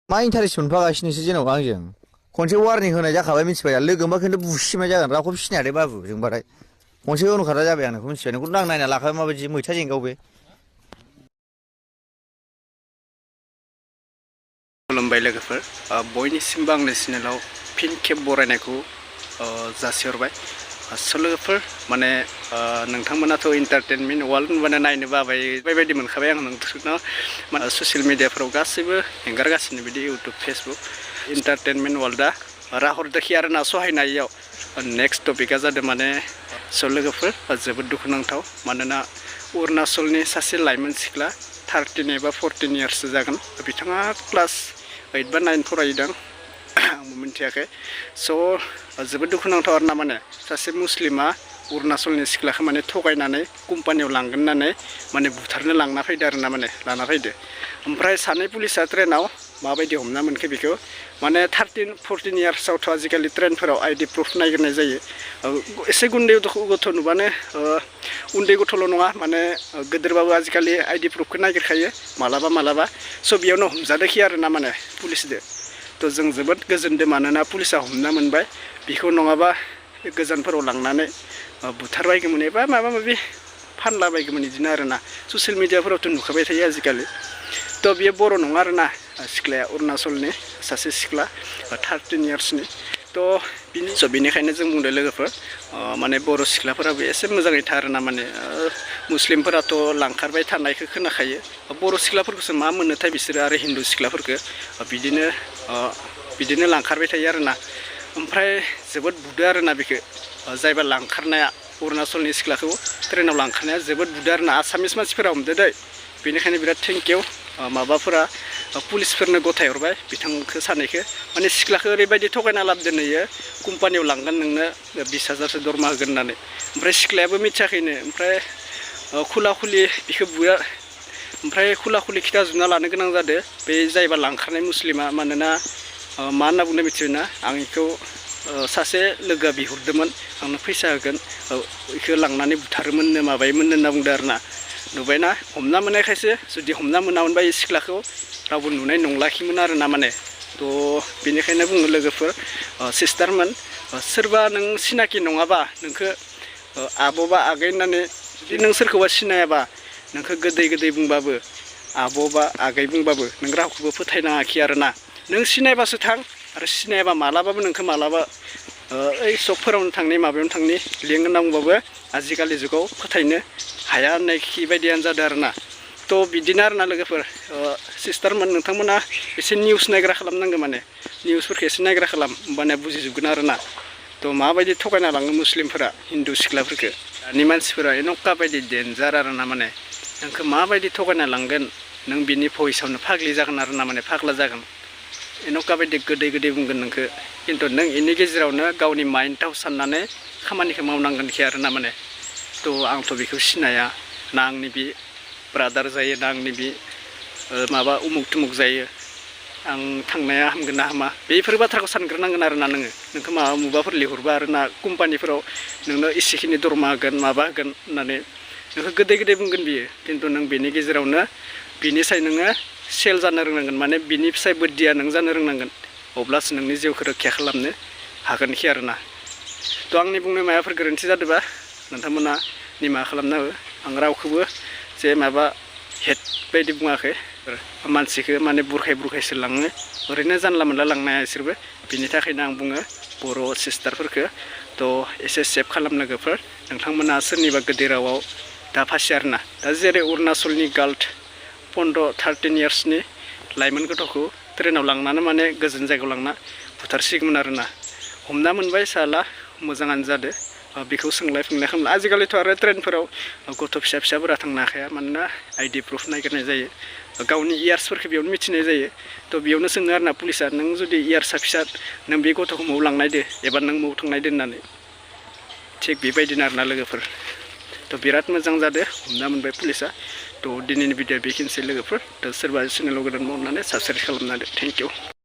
मा इन्टारेस्ट मोनफागासिनोसो जेनेबा आंजों खनसे वार्निं होनाय जाखाबाय मिथिबाय लोगोबा खिन्थु बुसिनाय जागोन रावखौबो सिनाया दे बाबु जोंबाथाय खनसे होनखादा जाबाय आं नोंखौ मिथिबाय नोंखौ आं नायना लाखाबाय माबायदि मैथा जेंगाव बे खुलुमबाय लोगोफोर बयनिसिमबो आंनि चेनेलाव फिन खेब बरायनायखौ जासिहरबाय लोगोफोर माने नोंथांमोनाथ' इन्टारटेनमेन्ट वार्ल्ड होनबानो नायनो बाबाय बेबायदि मोनखाबाय आं नोंथांनाव ससियेल मिडियाफोराव गासैबो एंगारगासिनो बिदि इउटुब फेसबुक इन्टारटेनमेन्ट वार्ल्डआ राहरदोखि आरो ना सहायनायाव नेक्स्ट टपिकआ जादों माने लोगोफोर जोबोद दुखुनांथाव मानोना अरुणाचलनि सासे लाइमोन सिख्ला 13 एबा 14 इयार्ससो जागोन बिथाङा क्लास 8 बा 9 फरायदों आंबो मिथियाखै जोबोद दुखुनांथाव आरो ना माने सासे मुस्लिमा अरुणाचलनि सिख्लाखौ माने थगायनानै कम्पानियाव लांगोन होननानै माने बुथारनो लांना फैदो आरो ना माने लाना फैदो ओमफ्राय सानै पुलिसा ट्रेनाव माबायदि हमना मोनखो बेखौ माने 13-14 इयार्सआवथ' आजिखालि ट्रेनफोराव आइडि प्रुफ नागिरनाय जायो एसे उन्दै गथ' नुबानो उन्दै गथ'ल' नङा माने गोदोरबाबो आजिखालि आइडि प्रुफखौ नागिरखायो मालाबा बेयावनो हमजादोखि आरो ना माने पुलिसदो थ' जों जोबोद गोजोनदों मानोना पुलिसा हमना मोनबाय बेखौ नङाबा गोजानफोराव लांनानै बुथारबायगौमोन एबा माबा माबि फानलाबायगौमोन बिदिनो आरो ना ससियेल मिडियाफोरावथ' नुखाबाय थायो आजिखालि थ' बियो बर' नङा आरो ना सिख्लाया अरुणाचलनि सासे सिख्ला 13 इयार्सनि थ' बेनिखायनो जों बुंदों लोगोफोर माने बर' सिख्लाफोराबो एसे मोजाङै था आरो ना माने मुस्लिमफोराथ' लांखारबाय थानायखौ खोनाखायो बर' सिख्लाफोरखौसो मा मोननोथाय बिसोरो आरो हिन्दु सिख्लाफोरखौ बिदिनो लांखारबाय थायो आरो ना ओमफ्राय जोबोद बुदो आरो ना बेखौ जायबा लांखारनाया अरुणाचलनि सिख्लाखौ ट्रेनाव लांखारनाया जोबोद बुदो आरो ना आसामिस मानसिफोरा हमदो दै बेनिखायनो बिराद थेंक इउ माबाफोरा पुलिसफोरनो गथायहरबाय बिथांखौ सानैखौ माने सिख्लाखौ ओरैबायदि थगायना लाबोदों नोयो कम्पानियाव लांगोन नोंनो 20,000सो दरमा होगोन होननानै ओमफ्राय सिख्लायाबो मिथियाखैनो ओमफ्राय खुला खुलि बिखौ बुया ओमफ्राय खुला खुलि खिथाजोबना लानो गोनां जादों बे जायबा लांखारनाय मुस्लिमा मानोना मा होनना बुंदों मिथियोना आं बेखौ सासे लोगोआ बिहरदोंमोन आंनो फैसा होगोन बेखौ लांनानै बुथारोमोननो माबायोमोननो होनना बुंदों आरो ना नुबायना हमना मोननायखायसो जुदि हमना मोनामोनबा बे सिख्लाखौ रावबो नुनाय नंलाखिमोन आरो ना माने थ' बेनिखायनो बुङो लोगोफोर सिस्टारमोन सोरबा नों सिनाखि नङाबा नोंखौ आब'बा आगै होननानै जुदि नों सोरखौबा सिनायाबा नोंखौ गोदै बुंबाबो आब'बा आगै बुंबाबो नों रावखौबो फोथायनाङाखि आरो ना नों सिनायबासो थां आरो सिनायाबा मालाबाबो नोंखौ मालाबा ओइ सकफोरावनो थांनि माबायावनो थांनि लिंक होनना बुंबाबो आजिखालि जुगाव फोथायनो हाया होननाय बायदियानो जादों आरो ना थ' बिदिनो आरो ना लोगोफोर सिस्टारमोन नोंथांमोना एसे निउस नायग्रा खालामनांगौ माने निउसफोरखौ एसे नायग्रा खालाम होमबानिया बुजिजोबगोन आरो ना थ' माबायदि थगायना लाङो मुस्लिमफोरा हिन्दु सिख्लाफोरखौ दानि मानसिफोरा एन'खा बायदि डेन्जार आरो ना माने नोंखौ माबायदि थगायना लांगोन नों बिनि भइसआवनो फाग्लि जागोन आरो ना माने फाग्ला जागोन एन'खा बायदि गोदै बुंगोन नोंखौ खिन्थु नों इनि गेजेरावनो गावनि माइन्डआव साननानै खामानिखौ मावनांगोनखि आरो ना माने थ' आंथ' बेखौ सिनाया ना आंनि बे ब्रादार जायो ना आंनि बे माबा उमुक तुमुक जायो आं थांनाया हामगोन ना हामा बेफोर बाथ्राखौ सानग्रोनांगोन आरो ना नोंखौ माबा मुबाफोर लिहरबा आरो ना कम्पानिफोराव नोंनो एसेखिनि दरमा होगोन माबा होगोन होननानै नोंखौ गोदै बुंगोन बियो खिन्थु नों बेनि गेजेरावनो बिनिसाय नोङो सेल जानो रोंनांगोन माने बिनि फिसाय बोद्दिया नों जानो रोंनांगोन अब्लासो नोंनि जिउखौ रैखा खालामनो हागोनखि आरो ना थ' आंनि बुंनाय माबाफोर गोरोन्थि जादोंबा नोंथांमोना निमाहा खालामना हो आं रावखौबो जे माबा हेड बायदि बुङाखै मानसिखौ माने बुरखायसो लाङो ओरैनो जानला मोनला लांनाया बिसोरबो बिनि थाखायनो आं बुङो बर' सिस्टारफोरखौ थ' एसे सेभ खालाम लोगोफोर नोंथांमोना सोरनिबा गोदै रावाव दा फासि आरो ना दा जेरै अरुणाचलनि गार्ल 13 इयार्सनि लाइमोन गथ'खौ ट्रेनाव लांनानै माने गोजान जायगायाव लांना बुथारसिगौमोन आरो ना हमना मोनबाय साला मोजाङानो जादों बेखौ सोंलाय फिनलाय खालामला आजिखालिथ' आरो ट्रेनफोराव गथ' फिसाफोरा थांनो हाखाया मानोना आइडि प्रुफ नागिरनाय जायो गावनि इयार्सफोरखौ बेयावनो मिथिनाय जायो थ' बेयावनो सोङो आरो ना पुलिसा नों जुदि इयार्सआ फिसा नों बे गथ'खौ मौ लांनायदो एबा नों मौ थांनायदो होननानै थिग बेबायदिनो आरो ना लोगोफोर थ' बिराद मोजां जादों हमना मोनबाय पुलिसा थ' दिनैनि भिडिअ बेखिनिसै लोगोफोर थ' सोरबा चेनेलाव गोदान मावनानै साबसक्राइब खालामना होदो थेंक इउ